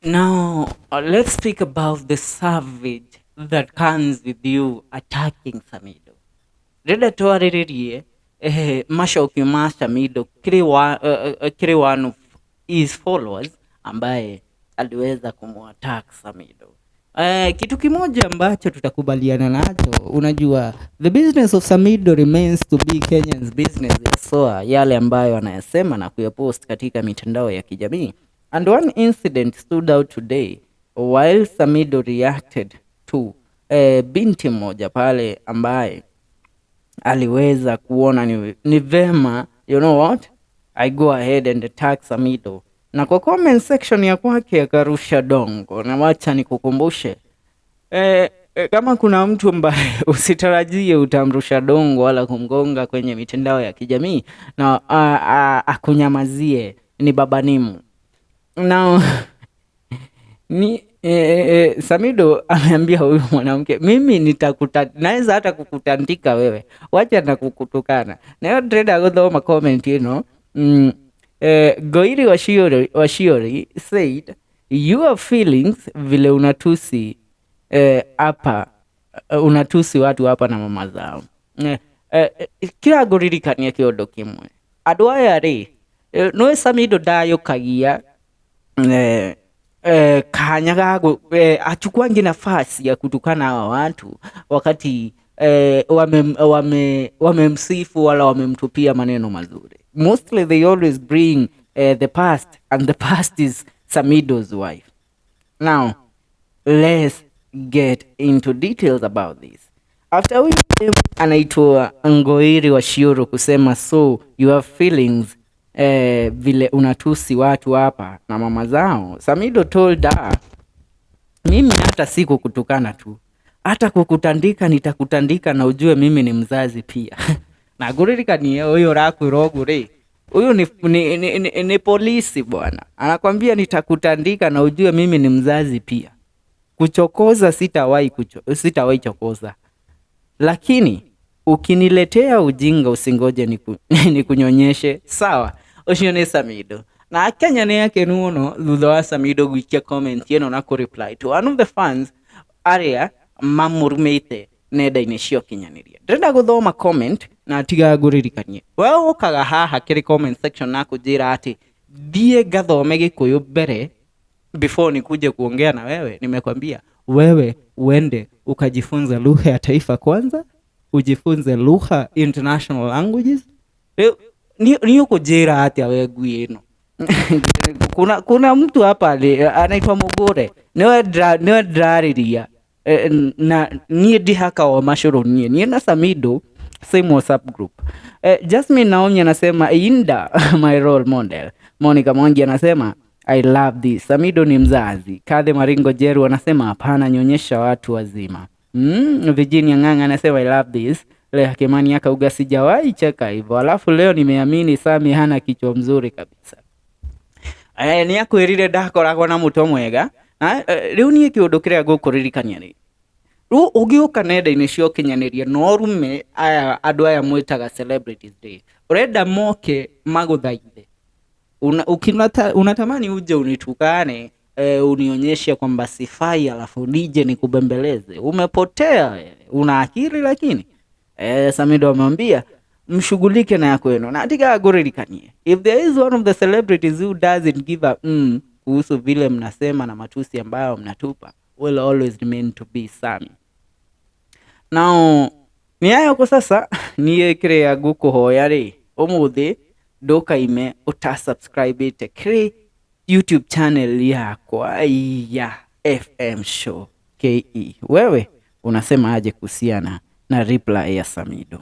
Now, let's speak about the savage that comes with you attacking Samido. Ndĩrenda twarĩrĩrie macokio ma Samido kĩrĩ one of his followers ambaye aliweza kumwattack Samido. Kitu kimoja ambacho tutakubaliana nacho, unajua the business of Samido remains to be Kenyans business, so yale ambayo anayasema na kuyapost katika mitandao ya kijamii. And one incident stood out today while Samido reacted to binti mmoja pale ambaye aliweza kuona ni vema, you know what, I go ahead and attack Samido, na kwa comment section ya kwake akarusha dongo, na wacha nikukumbushe kama kuna mtu ambaye usitarajie utamrusha dongo wala kumgonga kwenye mitandao ya kijamii na akunyamazie ni Baba Nimu. Now, ni Samido ameambia huyu mwanamke, mimi nitakuta naweza hata kukutandika wewe, wacha na kukutukana. Na hiyo ndĩrenda gũthoma comment ĩno. Goiri Washiori said your feelings vile unatusi hapa unatusi watu hapa na mama zao. Kira ngũririkania kĩũndũ kĩmwe, andũ aya rĩ, nĩũĩ Samido ndayũkagia kanya ga achukuangi nafasi ya kutukana hawa watu wakati wamemsifu wala wamemtupia maneno mazuri. Mostly they always bring the past, and the past is Samido's wife. Now let's get into details about this. After huyu dem anaitwa Ngoiri wa Shioro kusema so you have feelings vile unatusi watu hapa na mama zao, Samido told her, mimi hata si kukutukana tu, hata kukutandika nitakutandika na ujue mimi ni mzazi pia. Na ngũririkanie ũyũ ũrakwĩra ũguo rĩ, huyu ni polisi bwana, anakwambia nitakutandika na ujue mimi ni mzazi pia. Kuchokoza sitawahi chokoza, lakini ukiniletea ujinga usingoje nikunyonyeshe. Sawa, ũcio nĩ Samido. Na Kenya nĩ akenu mũno thutha wa Samido gũikia comment ĩno na kũ-reply to one of the fans arĩa mamũrumĩte nenda-inĩ cia ũkinyanĩria. Ndĩrenda gũthoma comment na tiga ngũririkanie, we ũkaga haha kĩrĩ comment section na kũnjĩra atĩ thiĩ ngathome Gĩkũyũ mbere before nikuje kuongea na wewe. Nimekwambia wewe uende ukajifunza lugha ya taifa kwanza, ujifunze lugha international languages. Rĩu nĩ ũkũnjĩra atĩa we ngui ĩno? Kuna mtu hapa anaitwa Mugure, nĩwe ndĩrarĩria. Na niĩ ndihaka o macũrũ, niĩ na Samido same WhatsApp group. Jasmine Naomi anasema Inda my role model. Monica Mwangi anasema I love this. Samido ni mzazi. Kadhe Maringo Jeru anasema hapana, nyonyesha watu wazima. Virginia Ng'ang'a anasema I love this. Lea Kimani akauga sijawahi cheka hivyo. Alafu leo nimeamini Sami hana kichwa mzuri kabisa. Nĩ akwĩrire ndakoragwo na mũtwe mwega. Na rĩu niĩ kĩũndũ kĩrĩa ngũkũririkania rĩ, rĩu ũngĩũka nenda-inĩ cia ũkinyanĩria na ũrume aya andũ aya mwĩtaga celebrities rĩ, ũrenda moke magũthaithe? Unatamani uje unitukane, unionyeshe kwamba sifai, alafu nije nikubembeleze? Umepotea wewe. Una akili lakini? Samido amemwambia mshughulike na yako yenu, na tiga ngũririkanie, if there is one of the celebrities who doesn't give a kuhusu vile mnasema na matusi ambayo mnatupa will always remain to be Sami. Now nĩ hayo kwa sasa. Niĩ kĩrĩa ngũkũhoya rĩ, ũmũthĩ ndũkaime ũtasubscribĩte kĩrĩ YouTube channel yakwa ya FM Show KE. Wewe unasema aje kuhusiana na reply ya Samido?